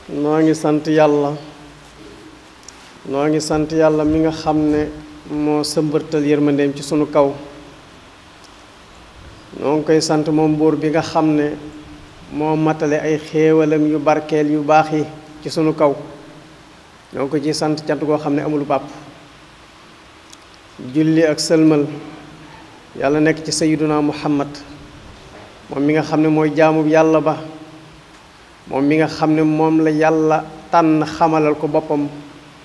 noo ngi sant yàlla mi nga xam ne moo sëmbërtal yërmandeem ci sunu kaw. noo ngi koy sant moom buur bi nga xam ne moo matale ay xéewalam yu barkeel yu baax yi ci sunu kaw. noo ngi ko ci sant cant goo xam ne amul bàpp. julli ak sëlmal yàlla nekk ci sayyiduna muhammad moom mi nga xam ne mooy jaamu yàlla ba, moom mi nga xam ne moom la yàlla tànn xamalal ko boppam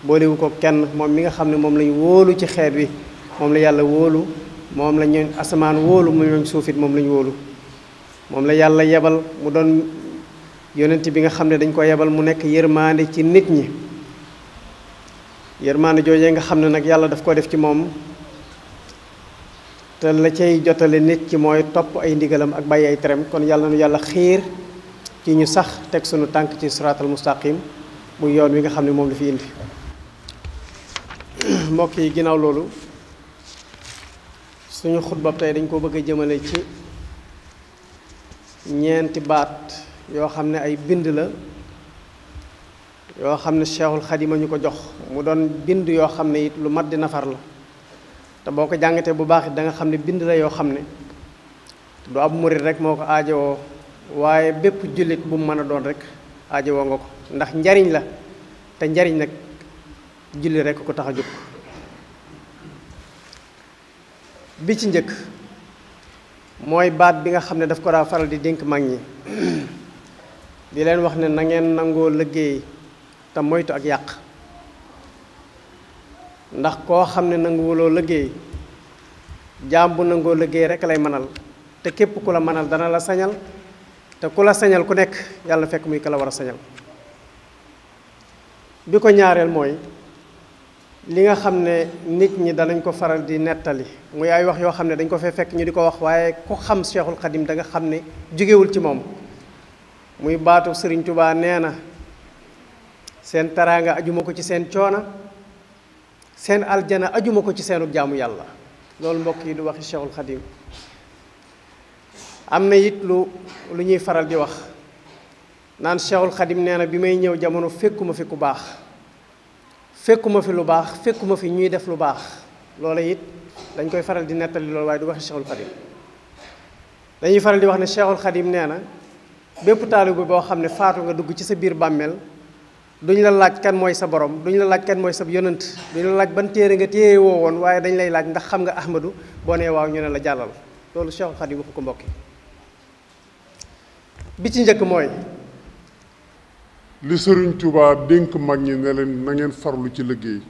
boolewu ko kenn, moom mi nga xam ne moom lañu wóolu ci xeet wi, moom la yàlla wóolu, moom la ñu asamaan wóolu, mu ñooñ suufit moom lañu wóolu. moom la yàlla yebal mu doon yonent bi nga xam ne dañ ko yebal mu nekk yërmaande ci nit ñi. yërmaande joojee nga xam ne nag yàlla daf ko def ci moom te la cay jotale nit ci mooy topp ay ndigalam ak bàyyi ay tereem. kon yàlla nu yàlla xiir ci ñu sax teg sunu tànk ci siraatal mustaqim muy yoon wi nga xam ne moom la fi indi. mbokk yi, ginnaaw loolu suñu xutba tey dañ ko bëgg a jëmale ci ñeenti baat yoo xam ne ay bind la yoo xam ne Cheikhul Xadim ñu ko jox mu doon bind yoo xam ne it lu mat di nafar la, te boo ko jàngatee bu baax it da nga xam ne bind la yoo xam ne du ab murit rek moo ko aajowoo, waaye bépp jullit bu mu mën a doon rek aajowoo nga ko, ndax njariñ la, te njariñ nag julli rek ko tax a jóg. bi ci njëkk mooy baat bi nga xam ne daf ko daa faral di dénk mag ñi di leen wax ne na ngeen nangoo liggéey te moytu ak yàq. ndax koo xam ne nanguwuloo liggéey, jaam bu nangoo liggéey rek lay mënal, te képp ku la mënal dana la sañal, te ku la sañal ku nekk yàlla fekk muy ka la war a sañal. bi ko ñaareel mooy li nga xam ne nit ñi danañ ko faral di nettali muy ay wax yoo xam ne dañ ko fee fekk ñu di ko wax, waaye ku xam Cheikhul Khadim da nga xam ne jógewul ci moom. muy baatu Sëriñ Tubaa nee na seen taraanga ajuma ko ci seen coona, seen aljana ajuma ko ci seenu jaamu yàlla. loolu mbokk yi du waxi Cheikhul Khadim. am na it lu ñuy faral di wax naan Cheikhul Khadim nee na bi may ñëw jamono fekkuma fi ku baax, fekkuma fi lu baax, fekkuma fi ñuy def lu baax. loola it dañ koy faral di nettali loolu, waaye du waxi Cheikhul Khadim. dañuy faral di wax ne Cheikhul Khadim nee na bépp taalibe boo xam ne faatu nga dugg ci sa biir bàmmeel, duñ la laaj kan mooy sa borom, duñ la laaj kan mooy sa yonant, duñ la laaj ban téere nga téye woo woon, waaye dañ lay laaj ndax xam nga Ahmadu. boo nee waaw ñu ne la jàllal. loolu Cheikhul Khadim waxu ko mbokki. bi ci njëkk mooy li Sëriñ Tuubaa dénk mag ñi ne leen na ngeen farlu ci liggéey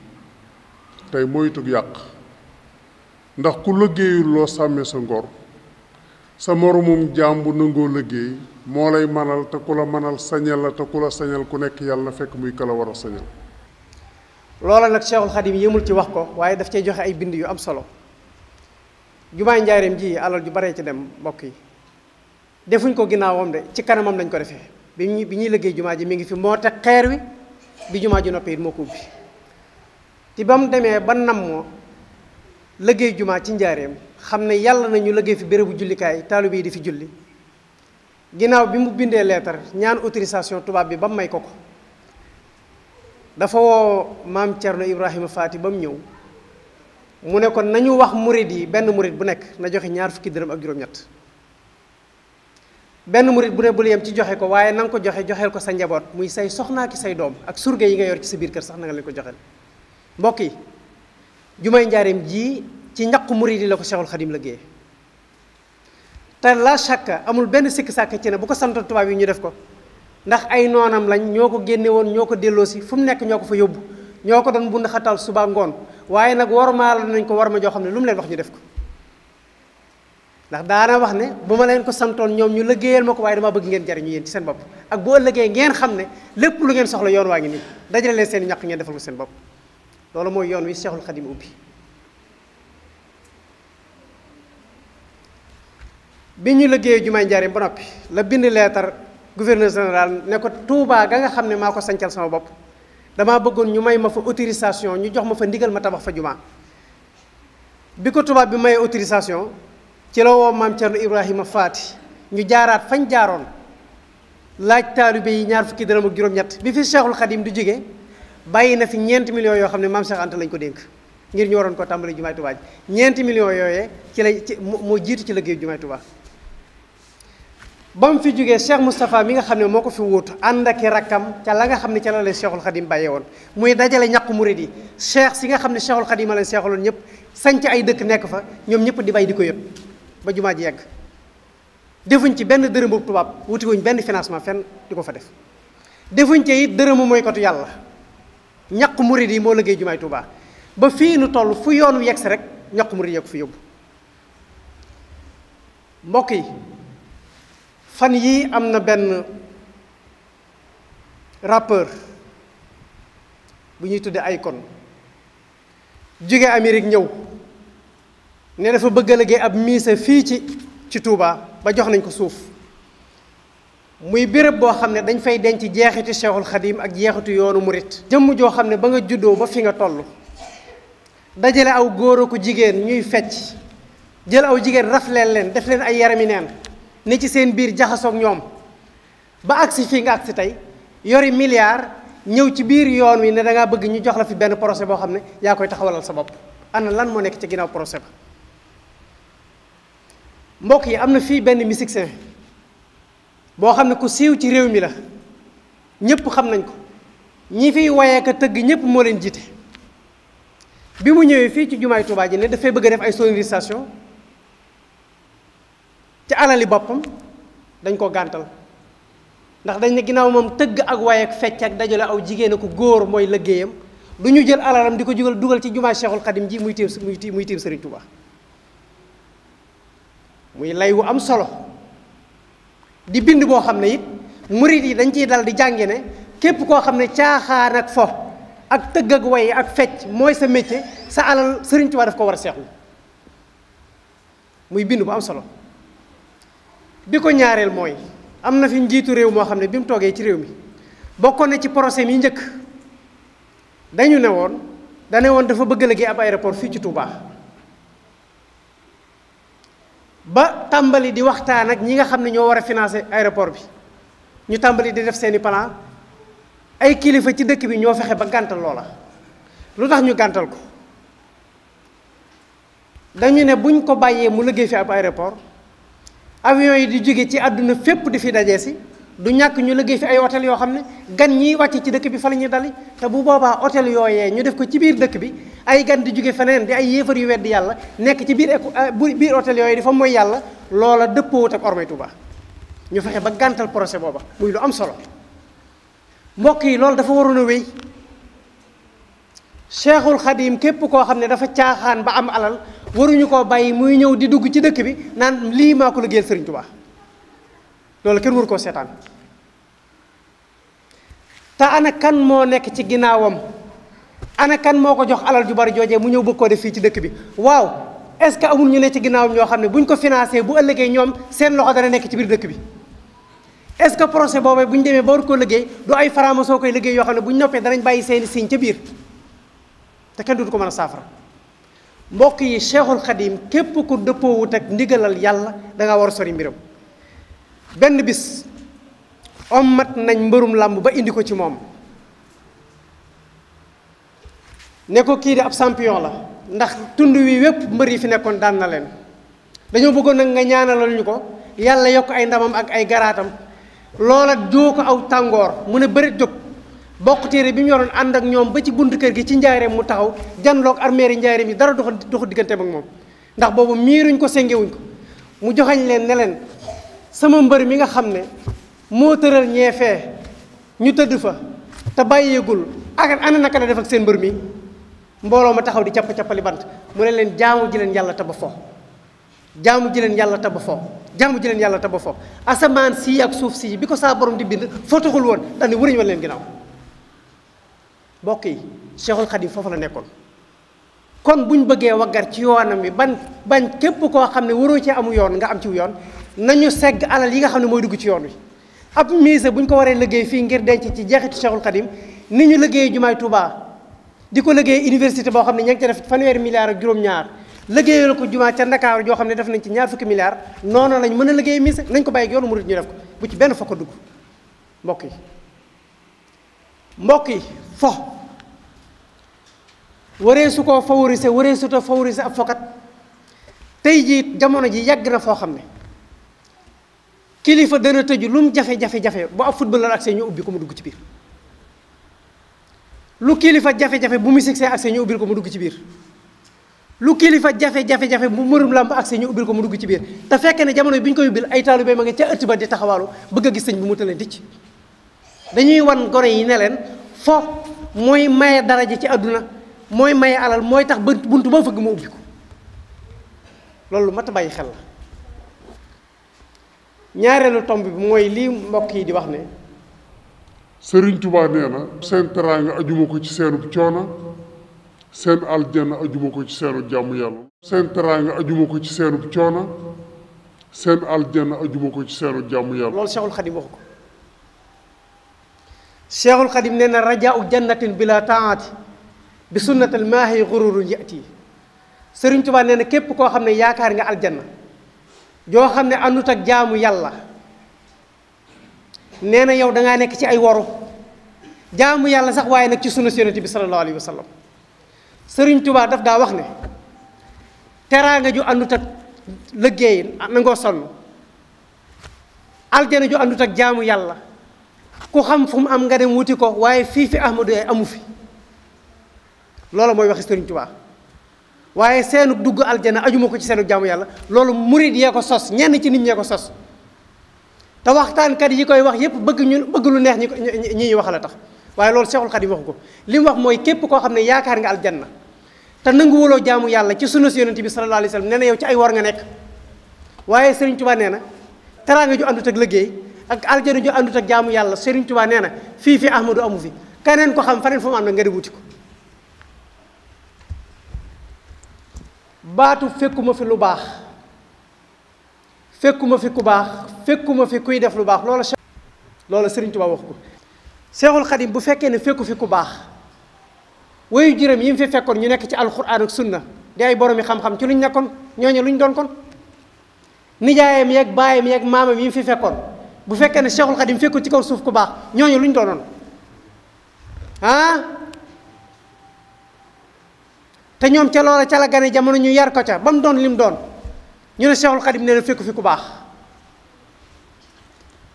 tey moytug yàq. ndax ku liggéeyul loo sàmmee sa ngor, sa moromum jaam bu nangoo liggéey moo lay manal, te ku la manal sañal la, te ku la sañal ku nekk yàlla na fekk muy ka la war a sañal. loola nag Cheikhul Khadim yëmul ci wax ko, waaye daf cay joxe ay bind yu am solo. jumaay njaareem ji alal ju baree ci dem mbokk yi, defuñ ko ginnaawam de, ci kanamam lañ ko defee. bi ñuy liggéey jumaa ji mi ngi fi, moo teg xeer wi, bi jumaa ji noppee it moo ko ubbi. te ba mu demee ba nam moo liggéey jumaa ci njaareem, xam ne yàlla na ñu liggéey fi bérébu jullikaay, taalibe yi di fi julli. ginnaaw bi mu bindee leetar ñaan autorisation tubaab bi ba mu may ko ko, dafa woo maam Cerno Ibrahima Faati ba mu ñëw, mu ne ko nañu wax murid yi benn murid bu nekk na joxe 20 dërëm ak juróom-ñett. benn murid bu ne bul yem ci joxe ko, waaye na nga ko joxeel ko sa njaboot, muy say soxnaa ki say doom ak surga yi nga yor ci sa biir kër sax na nga leen ko joxeel. mbokk yi, jumaay njaareem ji ci ñaqu murid yi la ko Cheikhul Khadim liggéey, te la shakka amul benn sikk sàkk ci ne bu ko santoon tubaab yi ñu def ko, ndax ay noonam lañ, ñoo ko génne woon, ñoo ko delloosi fu mu nekk, ñoo ko fa yóbbu, ñoo ko doon bund xatal suba ngoon, waaye nag warmaal nañ ko war ma joo xam ne lu mu leen wax ñu def ko. ndax daana wax ne bu ma leen ko santoon ñoom ñu liggéeyal ma ko, waaye dama bëgg ngeen jariñu yéen ci seen bopp, ak boo ëllëgee ngeen xam ne lépp lu ngeen soxla yoon waa ngi nii, dajale leen seen ñàkk ngeen defal ko seen bopp. loolu mooy yoon wi Cheikhul Khadim ubbi. bi ñu liggéeyee jumaay njaareem ba noppi la bind leetar gouverneur général ne ko Touba ga nga xam ne maa ko sancal sama bopp, damaa bëggoon ñu may ma fa autorisation, ñu jox ma fa ndigal ma tabax fa jumaa. bi ko tubaab bi mayee autorisation ci la woo maam Cerno Ibrahima Faati ñu jaaraat fañ jaaroon laaj taalibe yi ñaar fukki dërëm ak juróom-ñett bi fi Cheikhul Khadim du jóge bàyyi na fi ñeenti millions yoo xam ne maam Cheikh Anta lañ ko dénk ngir ñu waroon ko tàmbali jumaay Tuubaa ji ñeenti millions yooyee ci lay moo jiitu ci liggéeyu jumaay Tuubaa ba mu fi jógee Cheikh Moustapha mi nga xam ne moo ko fi wuutu ànd ak i rakkam ca la nga xam ne ca la leen Cheikhul Khadim bàyyee woon muy dajale ñàkku murid yi cheikh si nga xam ne Cheikhul Khadim a leen seexaloon ñëpp sanc ay dëkk nekk fa ñoom ñëpp di bay di ko yët ba jumaa ji yegg defuñ ci benn dërëmu tubaab wuti wuñ benn financement fenn di ko fa def defuñ ci it dërëmu mooy kotu yàlla ñàkku murid yi moo liggéey jumaay Tuubaa ba fii nu toll fu yoonu yegsi rek ñàkku murid yi ko fi yóbbu mbokk yi fan yii am na benn rappeur bu ñuy tudde Akon jóge Amérique ñëw ne dafa bëgg a liggéey ab mise fii ci Touba ba jox nañ ko suuf muy béréb boo xam ne dañ fay denc jeexitu Cheikhul Khadim ak jeexitu yoonu murit jëmm joo xam ne ba nga juddoo ba fi nga toll dajale aw góor ko jigéen ñuy fecc jël aw jigéen rafleel leen def leen ay yarami neen ne ci seen biir jaxasoog ñoom ba agsi fii nga agsi tey yori milliard ñëw ci biir yoon wi ne da ngaa bëgg ñu jox la fi benn projet boo xam ne yaa koy taxawalal sa bopp ana lan moo nekk ci ginnaaw projet ba mbokk yi am na fii benn musicien boo xam ne ku siiw ci réew mi la ñëpp xam nañ ko ñi fiy woyee ka tëgg ñëpp moo leen jiite bi mu ñëwee fii ci jumaay Tuubaa ji ne dafay bëgg a def ay sonorisation ci alali boppam dañ ko gàntal ndax dañ ne ginnaaw moom tëgg ak waye ak fecc ak dajale aw jigéen ak góor mooy liggéeyam du ñu jël alalam di ko dugal ci jumaa Cheikhul Khadim ji muy tiim Serigne Touba muy lay wu am solo di bind boo xam ne it murid yi dañ ciy dal di jànge ne képp koo xam ne caaxaan ak fo ak tëgg ak waye ak fecc mooy sa métier sa alal Serigne Touba daf ko war a seexlu muy bind bu am solo bi ko ñaareel mooy am na fi njiitu réew moo xam ne bi mu toogee ci réew mi bokkoon na ci procès yi njëkk dañu ne woon dafa bëgg a liggéey ab aéroport fii ci Touba ba tàmbali di waxtaan ak ñi nga xam ne ñoo war a financer aéroport bi ñu tàmbali di def seeni plan ay kilifa ci dëkk bi ñoo fexe ba gàntal loola lu tax ñu gàntal ko dañu ne buñ ko bàyyee mu liggéey fi ab aéroport avion yi di jóge ci àdduna fépp di fi dajee si du ñàkk ñu liggéey fi ay hôtel yoo xam ne gan ñiy wàcc ci dëkk bi fa la ñuy dali te bu boobaa hôtel yooyee ñu def ko ci biir dëkk bi ay gan di jóge feneen di ay yéefar yu weddi yàlla nekk ci biir hôtel yooyu di fa mooy yàlla loola dëppoowut ak ormay Tuuba ñu fexe ba gàntal projet booba muy lu am solo mbokk yi loolu dafa waroon a wéy Cheikhul Khadim képp koo xam ne dafa caaxaan ba am alal waruñu koo bàyyi muy ñëw di dugg ci dëkk bi naan lii maa ko liggéeyal Serigne Touba loolu kenn waru koo seetaan te ana kan moo nekk ci ginnaawam ana kan moo ko jox alal ju bari joojee mu ñëw bëgg koo def fii ci dëkk bi waaw est-ce que amul ñu ne ci ginnaawam ñoo xam ne buñ ko financé bu ëllëgee ñoom seen loxo dana nekk ci biir dëkk bi est-ce que projet boobu bu ñu demee ba war koo liggéey du ay farama soo koy liggéey yoo xam ne bu ñu noppee danañ bàyyi seeni signe ca biir te kenn du ko mën a saafara mbokk yi Cheikhul Khadim képp ku dëppoowut ak ndigalal yàlla da nga war a sori mbiram benn bis ommat nañ mbërum làmb ba indi ko ci moom ne ko kii di ab champion la ndax tund wi wépp mbër yi fi nekkoon daan na leen dañoo bëggoon nag nga ñaanalal ñu ko yàlla yokk ay ndamam ak ay garaatam loola joo ko aw tàngoor mu ne bëri jóg bokk téere bi mu yoroon ànd ak ñoom ba ci buntu kër gi ci njaareem mu taxaw janloog armeeri njaareem yi dara doxu digganteem ak moom ndax boobu miiruñ ko sengewuñ ko mu joxañ leen ne leen sama mbër mi nga xam ne moo tëral ñeefee ñu tëdd fa te bàyyeegul ak ana naka la def ak seen mbër mi mbooloo ma taxaw di cappa-cappali bant mu ne leen jaamu ji leen yàlla te ba fo jaamu ji leen yàlla te ba fo jaamu ji leen yàlla te ba fo asamaan sii ak suuf sii bi ko saa borom di bind foo taxul woon dax ne wëruñu woon leen ginnaaw mbokk yi Cheikhul Khadim foofu la nekkoon kon buñ bëggee waggar ci yoonam wi bañ képp koo xam ne waroo ci amu yoon nga am ci yoon nañu segg alal yi nga xam ne mooy dugg ci yoon wi ab mise buñ ko waree liggéey fii ngir denc ci jeexitu Cheikhul Khadim ni ñu liggéey jumaay Touba di ko liggéey université boo xam ne ña ngi ca def fanweeri milliards ak juróom-ñaar liggéeyal ko jumaa ca Ndakaaru joo xam ne def nañ ci ñaar fukki milliards noonu lañ mën a liggéey mise nañ ko bàyyi ak yoonu murid ñu def ko bu ci benn fokk dugg mbokk yi fo waree su koo favoriser waree su ta favoriser ab fokat tey jii jamono ji yàgg na foo xam ne kilifa dana tëju lu mu jafe-jafe bu ab footballeur ak see ñu ubbi ko mu dugg ci biir lu kilifa jafe-jafe bu musique see ak see ñu ubbil ko mu dugg ci biir lu kilifa jafe-jafe bu mërum làmb ak see ñu ubbil ko mu dugg ci biir te fekk ne jamono bi ñu koy ubbil ay taalibe ma nga ca ëtt ba di taxawaalu bëgg a gis sëñ bi mu tëleen ticc dañuy wan gone yi ne leen fo mooy maye daraja ci àdduna mooy maye alal mooy tax buntu ba fëgg mu ubbi ko loolu mat a bàyyi xel la ñaareelu tomb bi mooy lii mbokk yi di wax ne Sëriñ Tuubaa nee na seen teraanga ajuma ko ci seenu coona seen aljanna ajuma ko ci seenu jàmm yàlla seen teraanga ajuma ko ci seenu coona seen aljanna ajuma ko ci seenu jàmm yàlla loolu Cheikhul Khadim waxu ko Cheikhul Khadim nee na rajaau jannatin bila taati bi sunnatal maahi gururun yati Sëriñ Tuubaa nee na képp koo xam ne yaakaar nga aljanna joo xam ne àndut ak jaamu yàlla nee na yow dangaa nekk ci ay waru jaamu yàlla sax waaye nag ci sunna Yonent bi sallallahu alayhi wa sallam Sëriñ Tuubaa daf daa wax ne teraanga ju àndut ak liggéey nangoo sonn aljana ju àndut ak jaamu yàlla ku xam fu mu am nga dem wuti ko waaye fii fi Ahmadu ay amu fi loolu mooy waxi Sëriñ Tuubaa waaye seenu dugg aljana ajuma ko ci seenu jaamu yàlla loolu murid yee ko sos ñenn ci nit ñee ko sos te waxtaankat yi koy wax yépp bëgg lu neex ñi ñuy wax la tax waaye loolu Seexul Xadiim waxu ko li mu wax mooy képp koo xam ne yaakaar nga aljanna te nanguwuloo jaamu yàlla ci sunna si Yonent bi sallallahu alayhi wa sallam nee na yow ci ay war nga nekk waaye Sëriñ Tuubaa nee na teraanga ju àndut ak liggéey ak aljana ju àndut ak jaamu yàlla Sëriñ Tuubaa nee na fii fi Ahmadu amu fi keneen ko xam faneen fu mu am na nga di wuti ko baatu fekkuma fi lu baax fekkuma fi ku baax fekkuma fi kuy def lu baax loola Sëriñ Tuubaa wax ko Seexul Xadiim bu fekkee ne fekku fi ku baax wayu juróom yi mu fi fekkoon ñu nekk ci alxuraan ak sunna di ay boromi xam-xam ci luñ nekkoon ñooñu luñ doon kon nijaayam yeeg baayam yeeg maamam yi mu fi fekkoon bu fekkee ne Seexul Xadiim fekku ci kaw suuf ku baax ñooñu luñ doonoon te ñoom ca loola ca la gane jamono ñu yar ko ca ba mu doon lim doon ñu ne Seexul Xadiim nee na fekku fi ku baax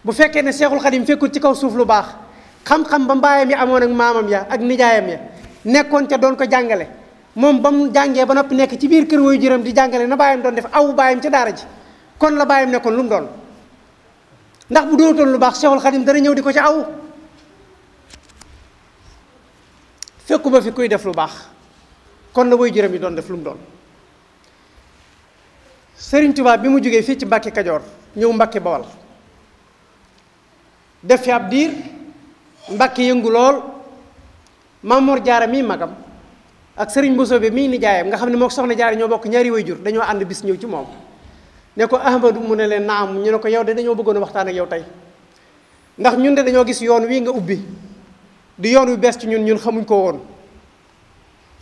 bu fekkee ne Seexul Xadiim fekkul ci kaw suuf lu baax xam-xam ba mbaayam yi amoon ak maamam ya ak nijaayam ya nekkoon ca doon ko jàngale moom ba mu jàngee ba noppi nekk ci biir kër wayu juróom di jàngale na baayam doon def awu baayam ca daara ji kon la baayam nekkoon lu mu doon ndax bu dootoon lu baax Seexul Xadiim dana ñëw di ko ca aw fekkuma fi kuy def lu baax kon la wayu juróom yi doon def lu mu doon Sëriñ Tuubaa bi mu jógee fii ci Mbàkke Kajoor ñëw Mbàkke Bawal def fi ab diir Mbàkke yëngu lool Maam Mor Jaara mii magam ak Sëriñ Bousso bi mii nijaayam nga xam ne moo soxna Jaara ñoo bokk ñaari waajur dañoo ànd bis ñëw ci moom ne ko Ahmadu mu ne leen naam ñu ne ko yow de dañoo bëggoon a waxtaan ak yow tey ndax ñun de dañoo gis yoon wii nga ubbi di yoon wi bees ci ñun xamuñ ko woon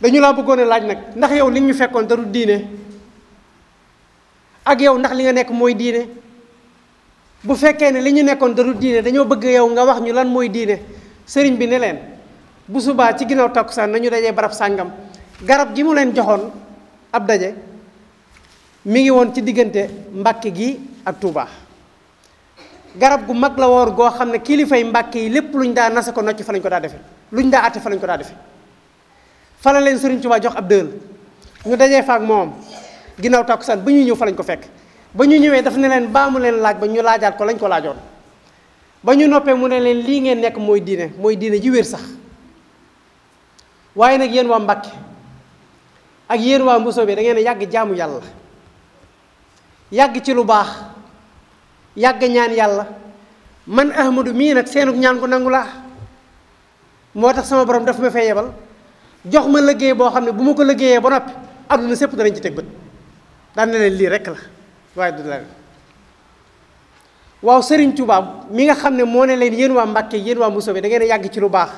dañu laa bëggoon a laaj nag ndax yow li ñu fekkoon daru diine ak yow ndax li nga nekk mooy diine bu fekkee ne li ñu nekkoon daru diine dañoo bëgg yow nga wax ñu lan mooy diine sëriñ bi ne leen bu subaa ci ginnaaw takkusaan nañu dajee barab sàngam garab gi mu leen joxoon ab daje mi ngi woon ci diggante Mbàkke gi ak Touba garab gu mag la woon goo xam ne kilifay Mbàkke yi lépp luñ daa nasa ko nocc fa lañ ko daa defe luñ daa atte fa lañ ko daa defe fa la leen Sëriñ Touba jox ab dël ñu dajee fa ak moom ginnaaw takkusaan ba ñuy ñëw fa lañ ko fekk ba ñu ñëwee daf ne leen baa mu leen laaj ba ñu laajaat ko lañ ko laajoon ba ñu noppee mu ne leen lii ngeen nekk mooy diine ji wér sax waaye nag yéen waa Mbàkke ak yéen waa Mbusoobe da ngeen a yàgg jaamu yàlla yàgg ci lu baax yàgg ñaan yàlla man Ahmadu mii nag seenu ñaan ko nangu laa moo tax sama borom daf ma fee yebal jox ma liggéey boo xam ne bu ma ko liggéeyee ba noppi àdduna sépp danañ ci teg bët daan na leen lii rekk la waaye du la waaw Sëriñ Tuubaa mi nga xam ne moo ne leen yéen waa Mbàkke yéen waa Mbusoobe da ngeen a yàgg ci lu baax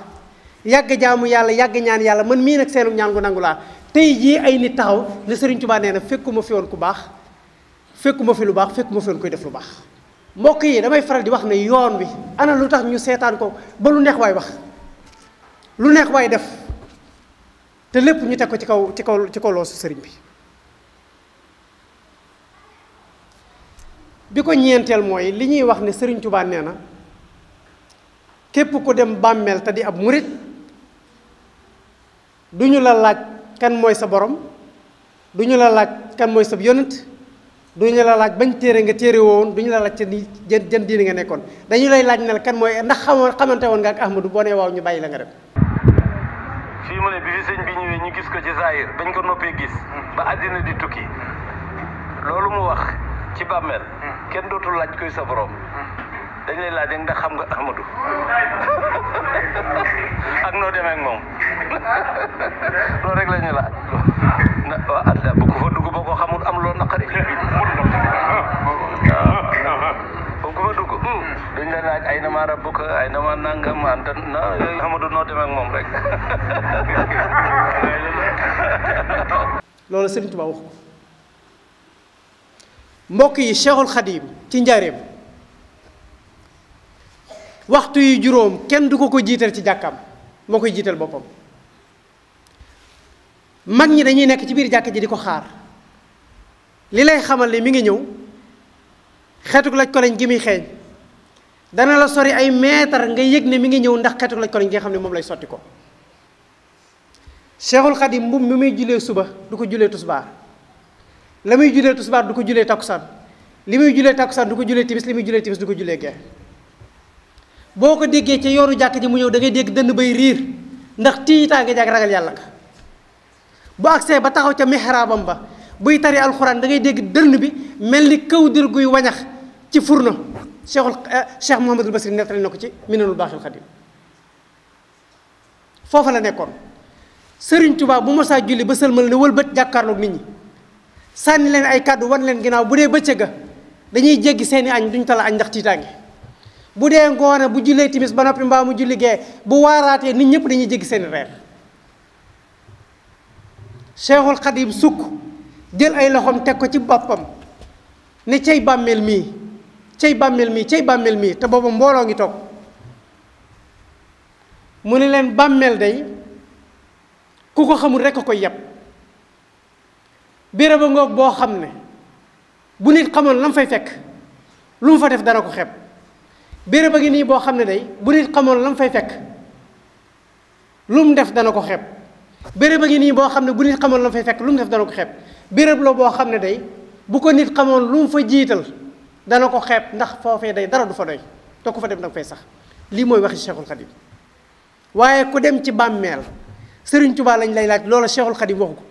yàgg jaamu yàlla yàgg ñaan yàlla man mii nag seenu ñaan gu nangu laa tey jii ay nit taxaw ne Sëriñ Tuubaa nee na fekkuma fi woon ku baax fekkuma fi lu baax fekkuma fi woon koy def lu baax mbokk yi damay faral di wax ne yoon wi ana lu tax ñu seetaan ko ba lu neex waay wax lu neex waay def te lépp ñu teg ko ci kaw loosu sëriñ bi ko ñeenteel mooy li ñuy wax ne sëriñ Tuubaa nee na képp ku dem bàmmeel te di ab murit duñu la laaj kan mooy sa borom duñu la laaj kan mooy sa yonent duñu la laaj bañ téere nga téere woon duñu la laaj ca ni jën diine nga nekkoon dañu lay laaj ne la kan mooy ndax xamante woon nga ak Ahmadu boo nee waaw ñu bàyyi la nga dem. fii mu ne bi fi sëñ bi ñëwee ñu gis ko ci saayir bañ ko noppee gis ba àddina di tukki loolu mu wax ci bàmmeel kenn dootul laaj koy sa borom dañ lay laaj ndax xam nga Ahmadu ak noo demee ak moom loolu rek la ñu laaj waaw Allah bu ko fa dugg boo ko xamul am loo naqari waaw ko fa dugg duñ la laaj ay na ma rabbuka ay na ma nangam anta na Ahmadu noo demee ak moom rek loolu Sëriñ Tuubaa wax ko mbokk yi Cheikhul Khadim ci njaareem waxtu yu juróom kenn du ko jiital ci jàkkaam moo koy jiital boppam mag ñi dañuy nekk ci biir jàkk ji di ko xaar li lay xamal ne mi ngi ñëw xetuk laj ko lañ gi muy xeeñ dana la sori ay mètre nga yëg ne mi ngi ñëw ndax xetuk laj ko lañ gi nga xam ne moom lay sotti ko Cheikhul Khadim mbub mi muy julee suba du ko julee tusbaar la muy julee tusbaar du ko julee takkusaan li muy julee takkusaan du ko julee timis li muy julee timis du ko julee gee boo ko déggee ca yoonu jàkk ji mu ñëw da ngay dégg dënn bay riir ndax tiitaange jaag ragal yàlla nga bu agsee ba taxaw ca mihraabam ba buy tari alxuraan da ngay dégg dënn bi mel ni kaw dir guy wañax ci furna Cheikh Mouhamadul Basri nettali na ko ci Minanul Baaxil Xadim foofa la nekkoon Sëriñ Tuubaa bu mosaa julli ba sëlmal ne wëlbët jàkkaarloog nit ñi sànni leen ay kàddu wan leen ginnaaw bu dee bëccëga dañuy jéggi seeni añ duñ tala añ ndax tiitaange bu dee ngoone bu jullee timis ba noppi mbaa mu julli gee bu waaraatee nit ñëpp dañuy jéggi seeni reer Cheikhul Khadim sukk jël ay loxoom teg ko ci boppam ne cay bàmmeel mii cay bàmmeel mii cay bàmmeel mii te booba mbooloo ngi toog mu ne leen bàmmeel day ku ko xamul rekk a koy yeb béréb a ngoog boo xam ne bu nit xamoon la mu fay fekk lu mu fa def dana ko xeeb béréb a ngi nii boo xam ne day bu nit xamoon la mu fay fekk lu mu def dana ko xeeb béréb a ngi nii boo xam ne bu nit xamoon la mu fay fekk lu mu def dana ko xeeb béréb la boo xam ne day bu ko nit xamoon lu mu fa jiital dana ko xeeb ndax foofee day dara du fa doy te ku fa dem danga fay sax lii mooy waxi Cheikhul Khadim waaye ku dem ci bàmmeel Sëriñ Tuubaa lañ lay laaj loola Cheikhul Khadim waxu ko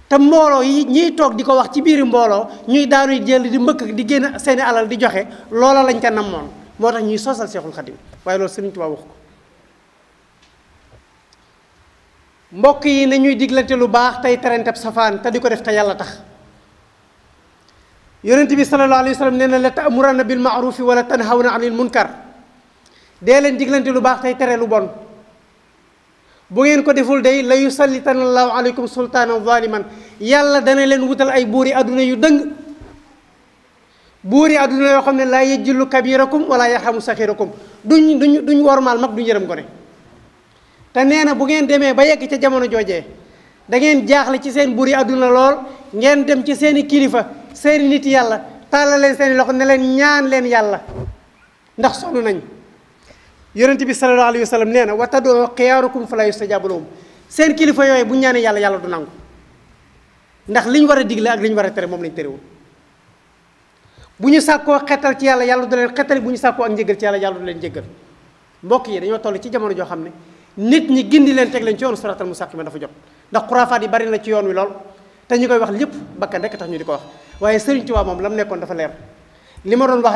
te mbooloo yi ñiy toog di ko wax ci biiri mbooloo ñuy daanuy jël di mbëkk di génn seeni alal di joxe loola lañ ca namoon moo tax ñuy sosal Cheikhul Khadim waaye loolu Sëriñ Tuubaa waxu ko mbokk yi na ñuy diglante lu baax tey terenteb safaan te di ko def te yàlla tax yonent bi sallallahu alayhi wa sallam nee na la ta'muranna bil ma'rufi wala tanhawna anil munkar dee leen diglante lu baax tey tere lu bon bu ngeen ko deful day la yusallitanna allahu aleykum sultaanan zaliman yàlla dana leen wutal ay buuri adduna yu dëng buuri adduna yoo xam ne laa yejjillu kabirakum wala yarhamu saxirakum duñ wormaal mag duñ yërëm gone te nee na bu ngeen demee ba yegg ca jamono joojee da ngeen jaaxle ci seen buuri adduna lool ngeen dem ci seeni kilifa seeni nit yàlla tàllal leen seeni loxo ne leen ñaan leen yàlla ndax sonn nañ yonent bi sallallahu alayhi wa sallam nee na wa tad'u xiyaarukum fala yustajabu lahum seen kilifa yooyu bu ñaanee yàlla yàlla du nangu ndax liñ war a digle ak liñ war a tere moom lañ terewul bu ñu sàkkoo xetal ci yàlla yàlla du leen xetali bu ñu sàkkoo ak njëgal ci yàlla yàlla du leen jéggal mbokk yi dañoo toll ci jamono joo xam ne nit ñi gindi leen teg leen ci yoonu siratal mustaqima dafa jot ndax xuraafaat yi bari na ci yoon wi lool te ñu koy wax lépp bakkan rekk tax ñu di ko wax waaye Sëriñ Tuubaa moom la mu nekkoon dafa leer li ma doon wax